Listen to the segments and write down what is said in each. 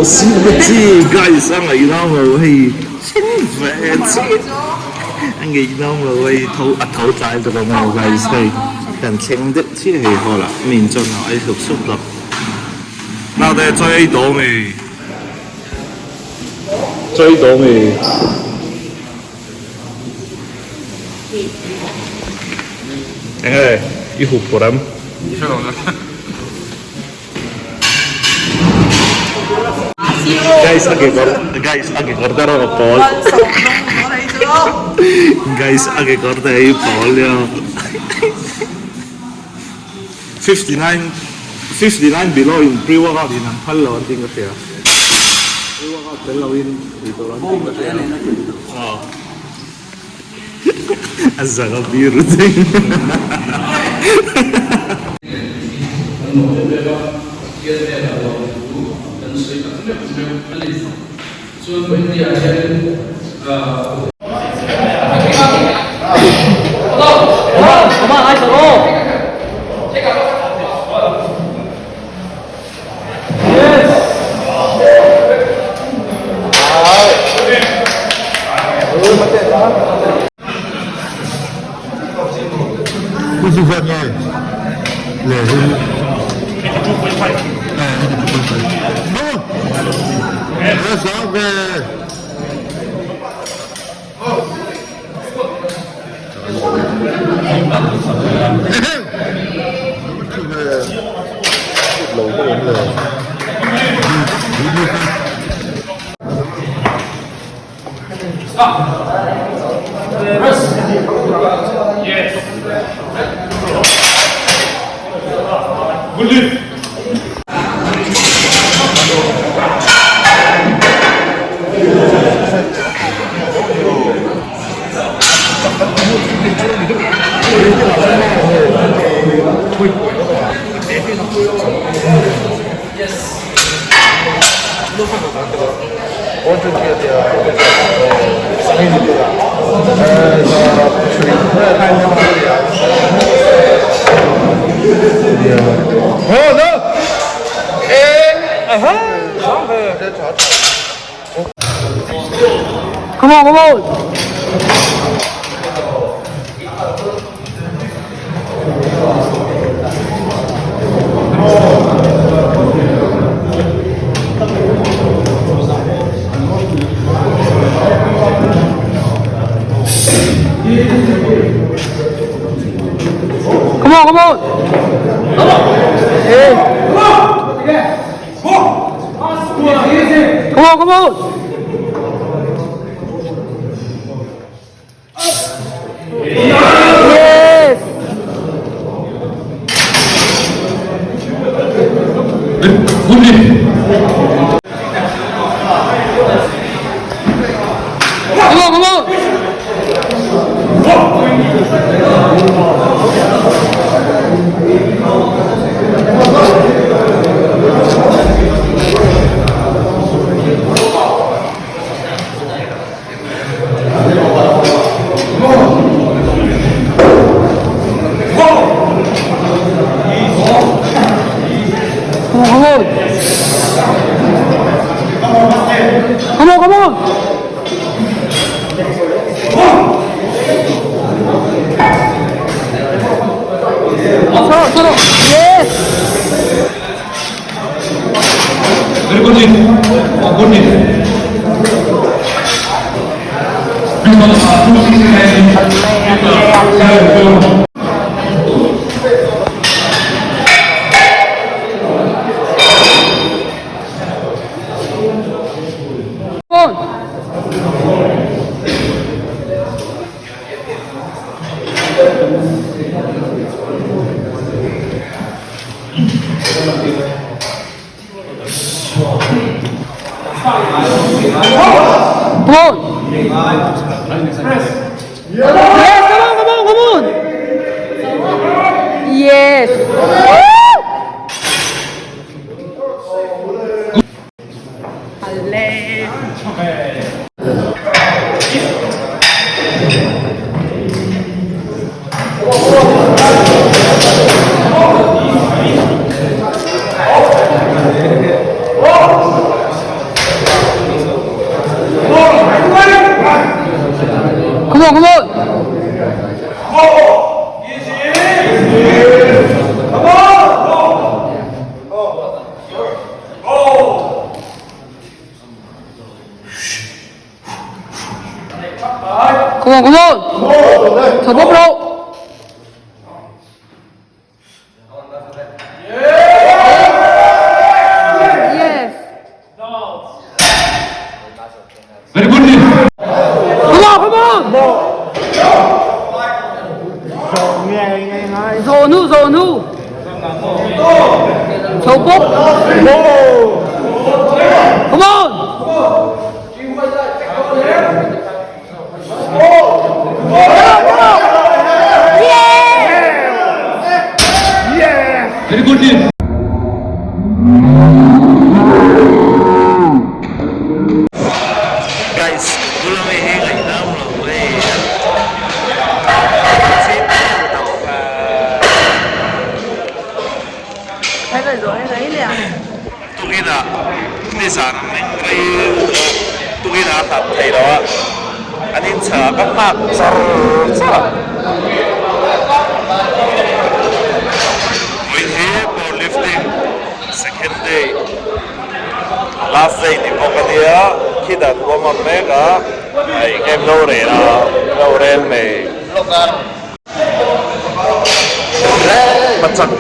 Chi guys a ngaihnawm lo hei thleng ve chi a ngaihnawm lo hei tho a tho tlai ta lo maw guys hei kan thleng deuh chiah hei hall ah mi in chuan a ei hluk sup tawh naute chaw ei tawh mi chaw ei tawh mi. Enge i hup pawrh em? Guys a kekawr guys a kekawr te erawh a pawl guys a kekawr te hi pawl nia 59 59 below in pre workout in an phal lo an tih ka hria pre workout tel lo in tih tur an tih ka hria A zak a bir ding. Kan nuam em em a, Pathian hnenah lawmthu kan sawi tak meuh meuh a ni. Chuan India hian ahh. Come on, come on. Come on, come on. Hey. Come on, come on. Yes. Come on, come on. Come on, come on. Come on, come on. 서로, 서로. Yes. Very good evening. Good evening. Come on. Come on. Yes, come on, come on, come on. Yes. Woo! on, come on. Chho bawp rawh. Yes. Very good team. Come on, come on. Zawh hnu, zawh hnu. Chho bawp. Come on. Very good team. Guys, bula mi hi ngaihnam lo hei Tukin ah nizan a meng rei lutuk a, tukin ah a hlat thei lo a, an inchhah ka nghak char char a. Vawiin hi power lifting second day, last day ni bawk a nia, khitan warm up mek a, hei game lo rel a, lo rel mai. Pachak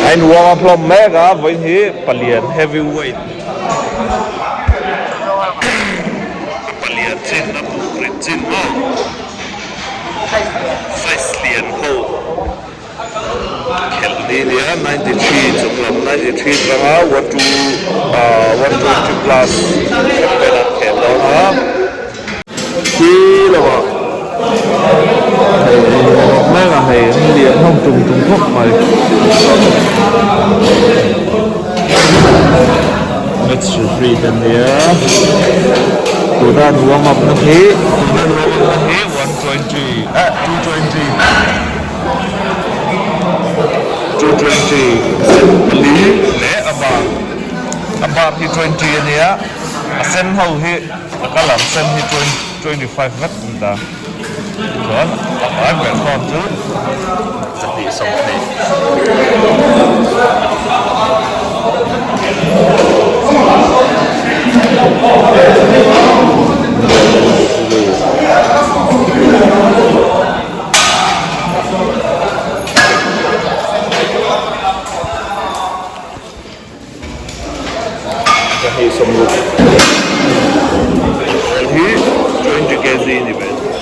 A in warm up hlawm mek a vawiin hi palian heavy weight a palian chin a buk rit chin maw size lian ho. Khelh ni nia 93 chung lam 93 atanga 120 plus thleng vel an khel dawn a khi lamah hei mek a hei an lian hlawm tum tum khawp mai match referee te nia tuna an warm up na hi tuna an warm up na hi 120 eh 220. 220 sen pali leh a bar a bar hi 20 a nia a sen ho hi a colour sen hi 25 vek an ta chuan a vai ber khawm chu 220. 260 hi 20 kg ni ve thung a.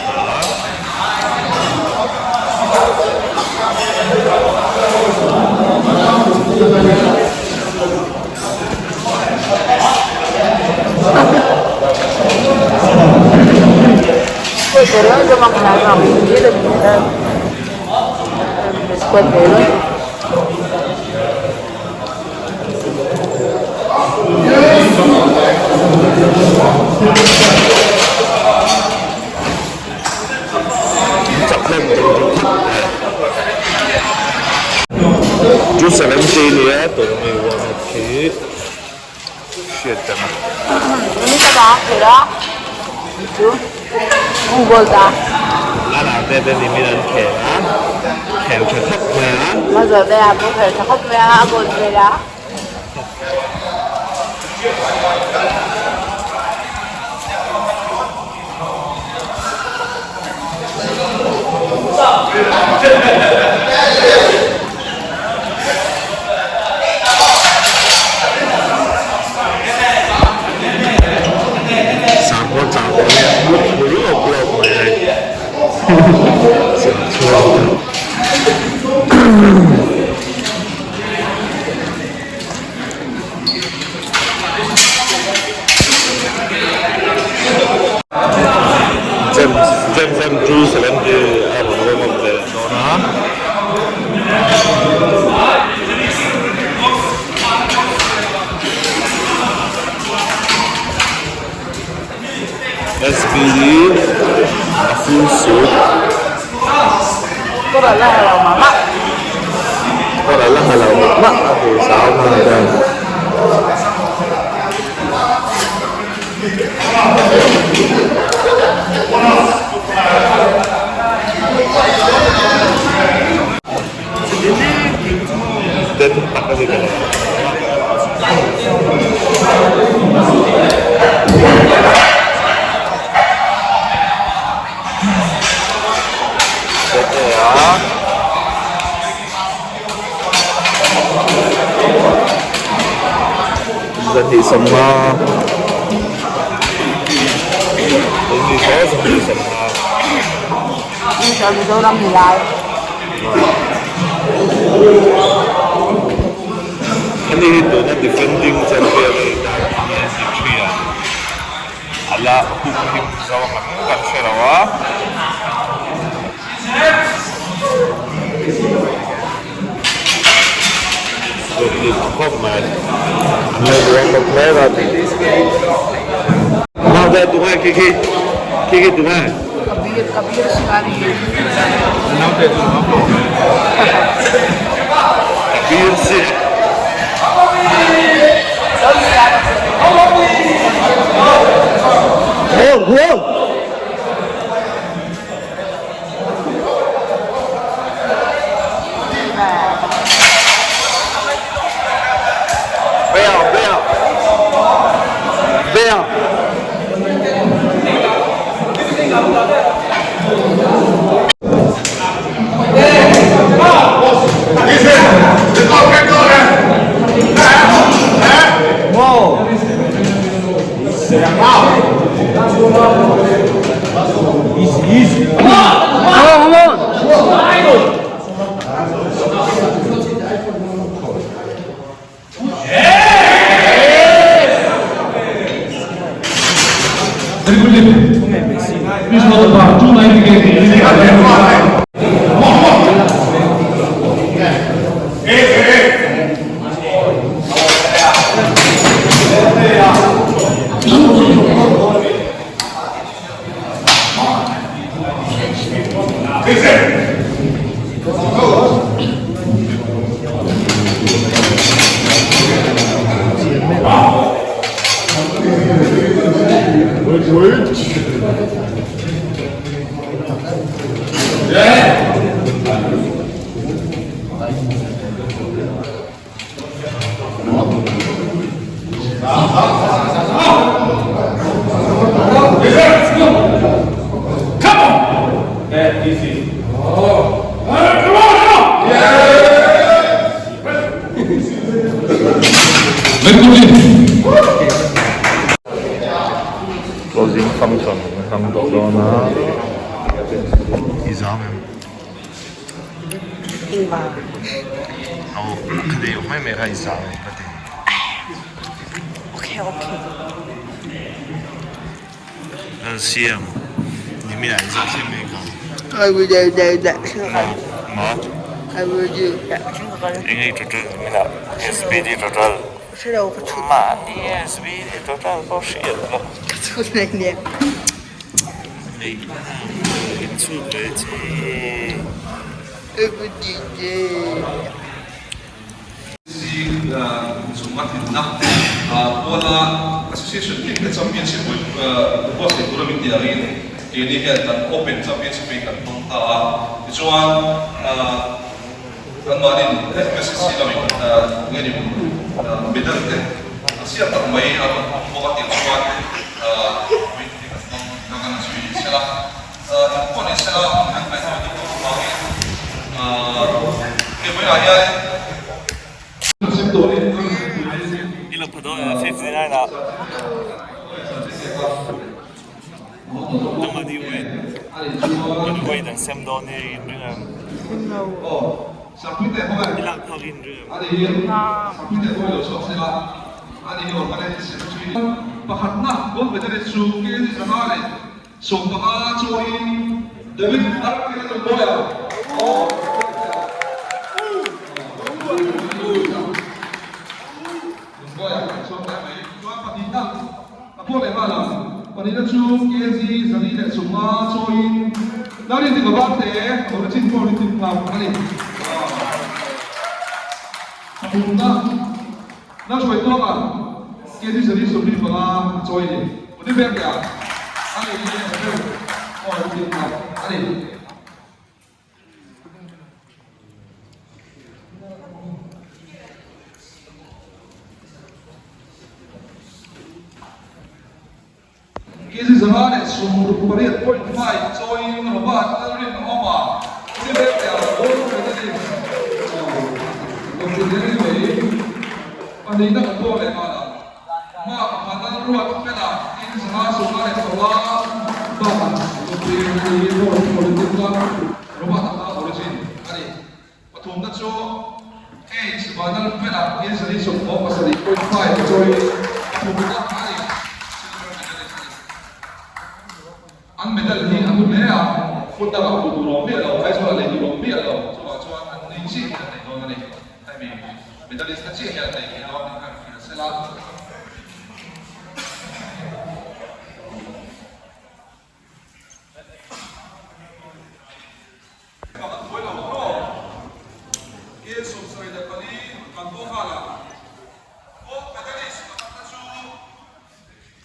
Chak hlawm tum tum khawp mai. 270 nia tun mi warm up khi. Hriat dang a. Lala te te nimin an khel a, khel tha khawp mai a. Sakhaw chah pawh hi a hmut thlu lawp lawp mai hei. Chah chhuak ta. James James Andrew Selendy a rawn warm up ve dawn a. SBD a full suit. Kawr a la ha lo mah mah a ti zau nghal dan. Den tak a ni ka lo. 250. Tuni kha 250. Ani hi tuna defending champion a ni ta 1993 ah a la huk him zo ang kan hre lo a. Khawp mai an lo ruang bawk mek a. Naute tunge khi khi khi khi tunge. Kabir Kabir Singh a ni. Naute chu a pawh Kabir Singh. Hold hold. Bell bell bell. Come on, come on. Closing function an hmang tawh dawn a i zang em? Aw ka deuh mai mai kha i zang em ka ti. Okay okay. An siam nimin ah in zah thleng mai kha. I will do that. Ma? I will do that. Eng ei total nimin ah SBD total. Hre lo ka chhut. Mahni SBD total pawh hriat lo. Ka chhut mai nia. Nei in chhut ve che. SBD. Chung a tlinna puala Association tin te Championship buatsaih tura min tih angin keini hian kan Open Championship hi kan hmang ta a. Tichuan anmahnin FSC lamin nge ni medal te a siam tak mai a rawn hmang bawk a tih chuan vawiin hi kan hmang ta kan zui sela. Engpawh ni sela kan ngaihtuah deuh deuh avangin hei vawiinah hian Pakhatna gold medalist chu KZ Zanga leh 15 chawiin David Arthur Lungbawi-a Lungbawi-a kan chhuak leh mai. Chuan pahnihna a pawh leh nghal ang. Pahnihna chu KZ 415 chawiin Lalrin Dika Varte Origin Powerlifting Club a ni. Pathumna Lalhruaituanga KZ 125 a chawi a ni. Universe-ah a nei hi a deuh aw an tih kha a ni. KG 568.5 chawiin Robert Lalrinawma Universe-ah gold medalist aw lawmthu hle mai. Pahnihna kan pawh leh nghal ang. Mark Vanlalruat Fela in 500 leh 5 bakah Nupui hi North Political Club Robert-a kha origin a ni. Pathumna chu H Vanlalfela in 427.5 chawiin pathumna a ni. Silver medalist a ni. An medal hi a hlu hle a, hmun dangah hmuh tur a awm miah lo, Aizawl-ah lei tur a awm miah lo, chuvang chuan an ni chiah hian an nei dawn a ni. Hemi medalist te chiah hian an nei thei dawn tih kha an hria sela. Pakhat buai lo ang aw. Kil 74 kan pawh nghal ang. Gold medalist pakhatna chu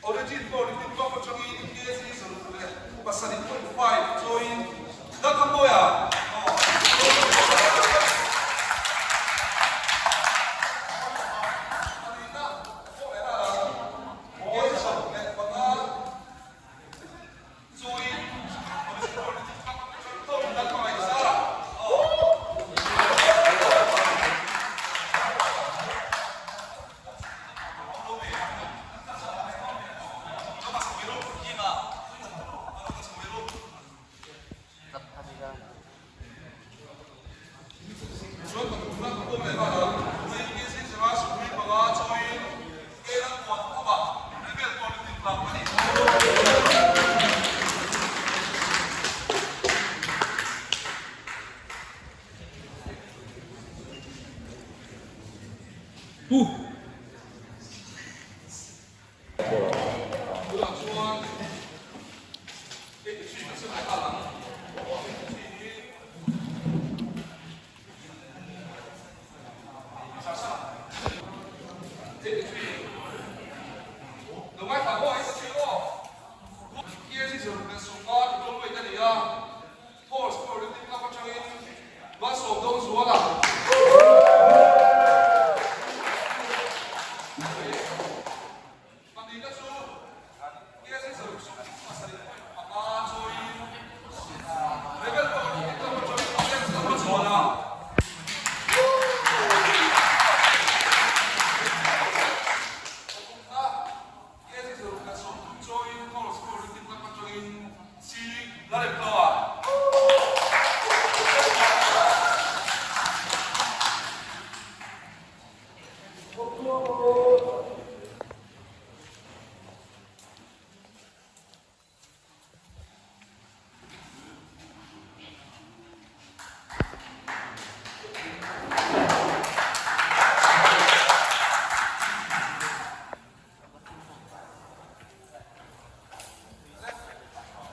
Origin pawh Olympic Club atangin kg 607.5 chawiin Lalthanmawia Pahnihna pawh leh nghal ang. Kg 65 Chawiin Origin pawh Olympic Club atangin Lalhmangaihzara. Tunah chuan 83 kan siam leh nghal ang. 83 hi Sasana 83 Lo ngaithla maw 83 aw. Kg 105 tlawm weight a ni a. Force Politic lam atangin Malsawm dawn zual a. Pahnihna chu KC 6.5 chawiin Rebel Politic lam atangin Alex Lalhmachhuan a. Pathumna KC 6.30 chawiin Force Politic lam atangin Si Lalremtlawa.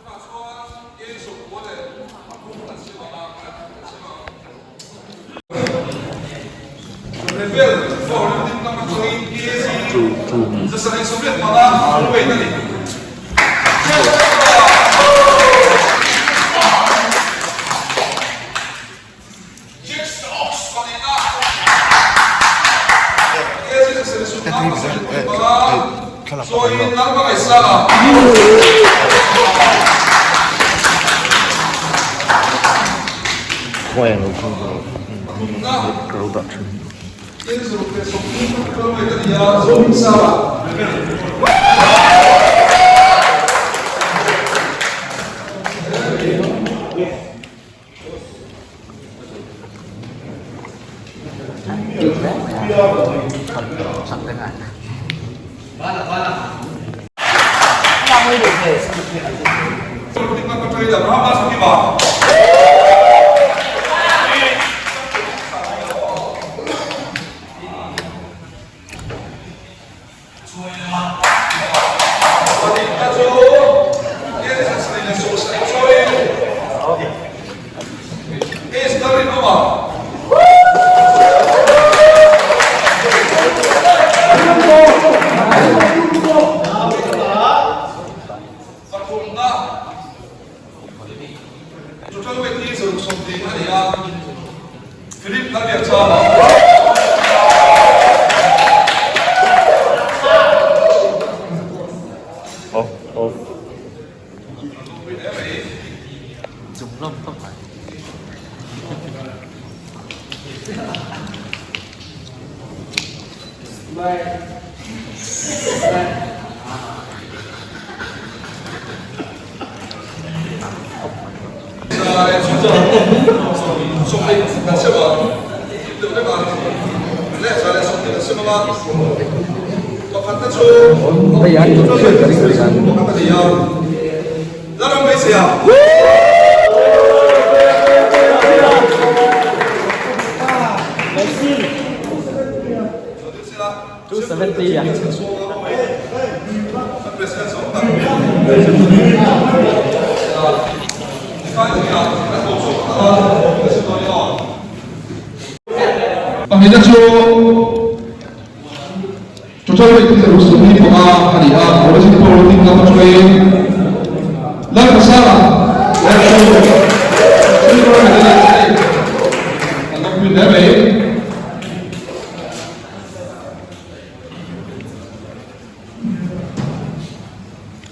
Tunah chuan Yesu khua leh a kum kan siam ang a, kan siam ang. Rebel for rin lam atangin KZ 725 weight a ni. Pahnihna chu Total weight hi 25 a ni a, Origin Powerlifting lam atangin Lalhmasanga Silver medalist a ni. An lawmpui hle mai.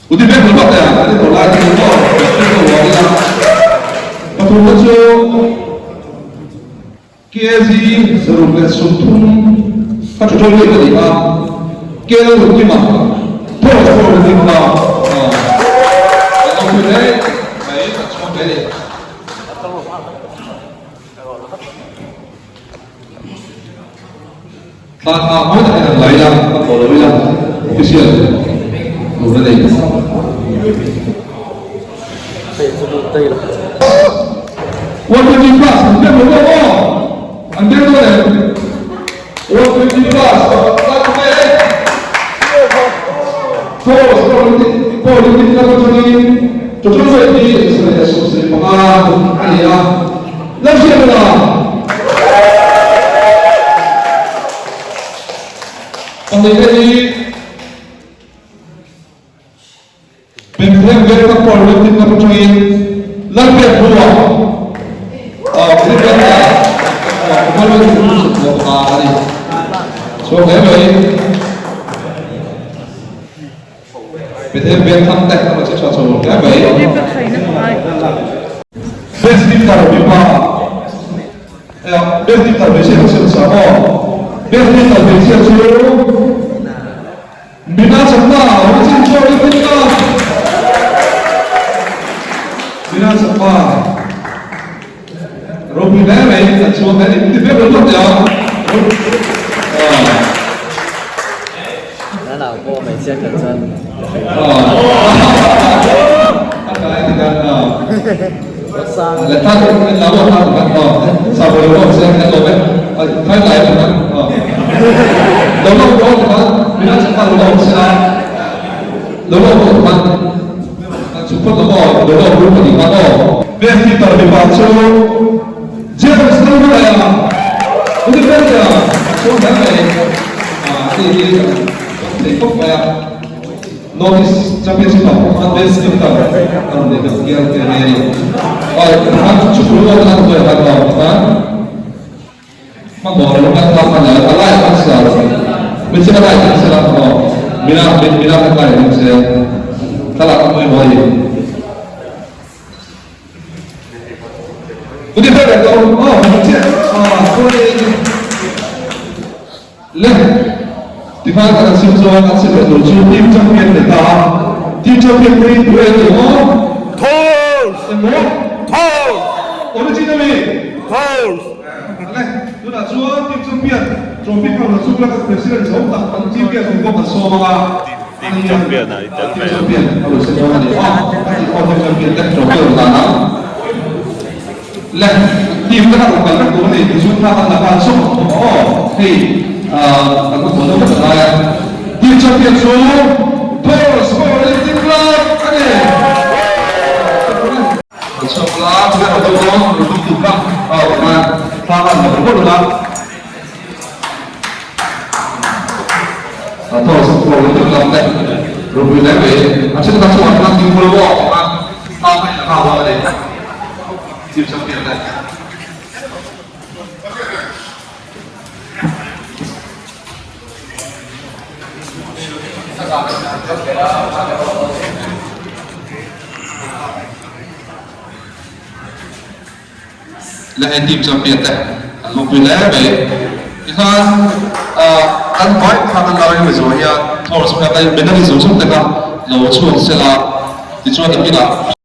Uti vek lo bak ya, ani to lai ni to, to wa ila. Pathumna chu KZ 130 kha thu ṭawng leh ka ni a, KL Lungkima thawh chhuah Lungkim kha an awm pui hle mai, an chhuak hle a ni. Thla kha mawi takin an la ila, a tawh lo ila, official tur a nei. 120 plus an beng lo bawk aw, an beng dawn em? 120 plus la tum e. Force Polytechnic lam atangin total weight hi 175 a ni a. Lalhriatna Pahnihna hi Bethlehem Veng tak pawh Lungtin lam atangin Lalbiak Hlua Philippines ah Commonwealth 65 a ni. Chhuak hle mai. Bethlehem Veng thlang te a rawn che tha chho hle mai. Best lifter mipa Best lifter hmeichhia kan siam sa maw? Best lifter hmeichhia chu Mina Chakma Origin Show lifting a Mina Chakma ropui hle mai an chhuak hle ni ti vek lo tawp teh ang. Nana pawh hmeichhia khat chuan ka hre lo. Best Keeper mipa chu James Lalhmalaia Wikipedia chuan hle mai a tih hi kan thei khawp mai a. North East Championship ah pawh khan Best Keeper a rawn nei deuh hial nghe nghe a ni. Khan chu chu rual khan hnuai khan a awm khan hmanhmawh lo khan thla khan a lai khan sa hmeichhia ka lai khan sela aw mina mina khan lai khan se thlalak a pawimawh a ni. Kuti ber a ko aw chiah a chuanin le tikhan kan sim chuan an sim leh tur chu team champion ni ta a team champion hi tu e ni maw Thors emaw Thors origin ami Thors le tunah chuan team champion trophy kha rawn chhung la kan president zo tak kan team hian kum bawk an sawm anga Team champion ah i tel Team ve ang. champion a rawn se dawn a ni a, a ti aw team champion te trophy a rawn dan ang. Le team te kha rawn kal vek tur a ni, tichuan kha kan laka an sawm ang aw hei ah kan hmu dawn vek a ngai a. Team champion chu Thors Powerlifting Club a ni. An chhuak la, tunge rawn dawng dawn, rawn dawng tur kha aw khan thla khan la rawh rawh a. A thaw chu thaw lutuk lam te ropui hle mai. A then kha chuan khan ding bul bawk khan thla kha in la nghal dawn a ni. Team champion te. Le he team champion te an lawmpui hle mai. Tikhan kan vai kha kan lo hemi zawh hian. Horse phei a medalist zawng zawng te kha lo chhuak sela tichuan nakinah.